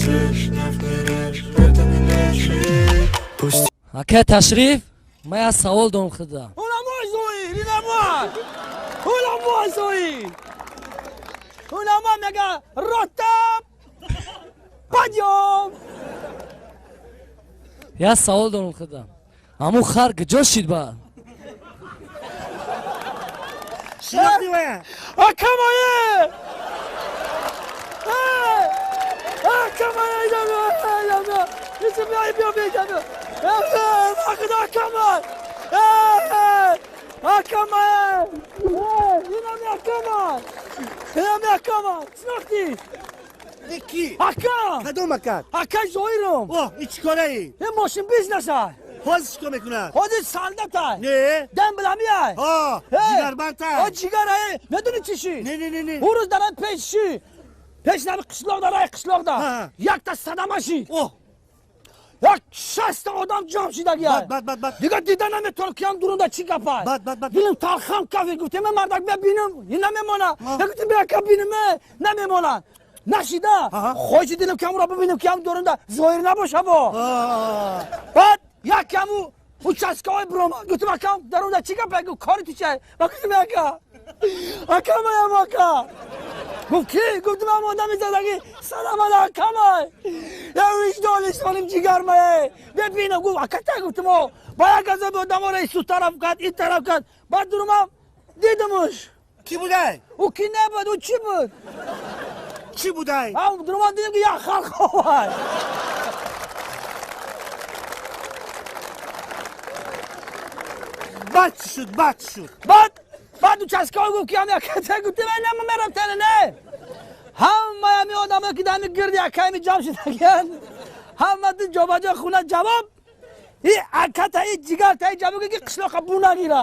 Слышь, нефть не режь, это не лечит. Пусть Ака Ташриф, ман як савол дорам худа. Уламой Зоир, инамой! Уламой Зоир! Уламой мега рота! Подъем! Як савол дорам худа. Ҳамун хар куҷо шид ба? Шинохтӣ? Акамае! Акамае! Акамай! Акамае! Инами акамай! Инами акамай! Шинохтӣ? Ки? Ака! Кадом ака? Акай Зоиром! О, и чӣ кораи? Ин мошин бизнеса! Ҳозир чӣ кор мекунад? Ҳозир солдатай! Не? Дем биламияй! Ҳо, ҷигарбандтай. О, ҷигарае! Медонӣ чӣ ши? Не, не, не, не. Ӯ рӯз дар пеш ши! Пеш наби қишлоқ дар рай қишлоқда якта садама ши! О! Як 60-та одам ҷамъ шидагия. Бад, бад, бад, бад. Дигар дида наметавонам, киям дурунда чӣ гапай. Бад, бад, бад. Дилим талхам кафе, гуфтем, мардак, бия бинам, ин намемона. Гуфтем, бия ка бинам, намемона. Нашида. Хоҳиши дилим камро бибинам, киям дурунда Зоир набоша бо. Баъд як каму участковый биромад. Гуфтем, акам, дарунда чӣ гапай? Гуфт, кори ту чай? Ма гуфтем, ака. Ака маям, ака. Гуфт, ки? Гуфтем, ам одами задаги садамада, акамай. Я виҷдони солим ҷигармае. Бибинам, гуфт, ака та, гуфтем, о. Ба як азоби одаморо ису тараф кард, ин тараф кард. Баъд дурумам дидимуш. Кӣ будай? Ӯ ки набуд, ӯ чӣ буд? Чӣ будай? Ам дурумам дидим, ки як халқ овай. Баъд чӣ шуд? Баъд чӣ шуд? Баъд участковый гуфт, ки ам яката, гуфтем, нама мерам тана, не. Ҳамаи ҳами одамое, ки дар гирди акайми ҷамъ шудагиянд, ҳама ду ҷобаҷо хуна ҷавоб и аката, и ҷигарта, и ҷавоб, ки қишлоқа бу нагира.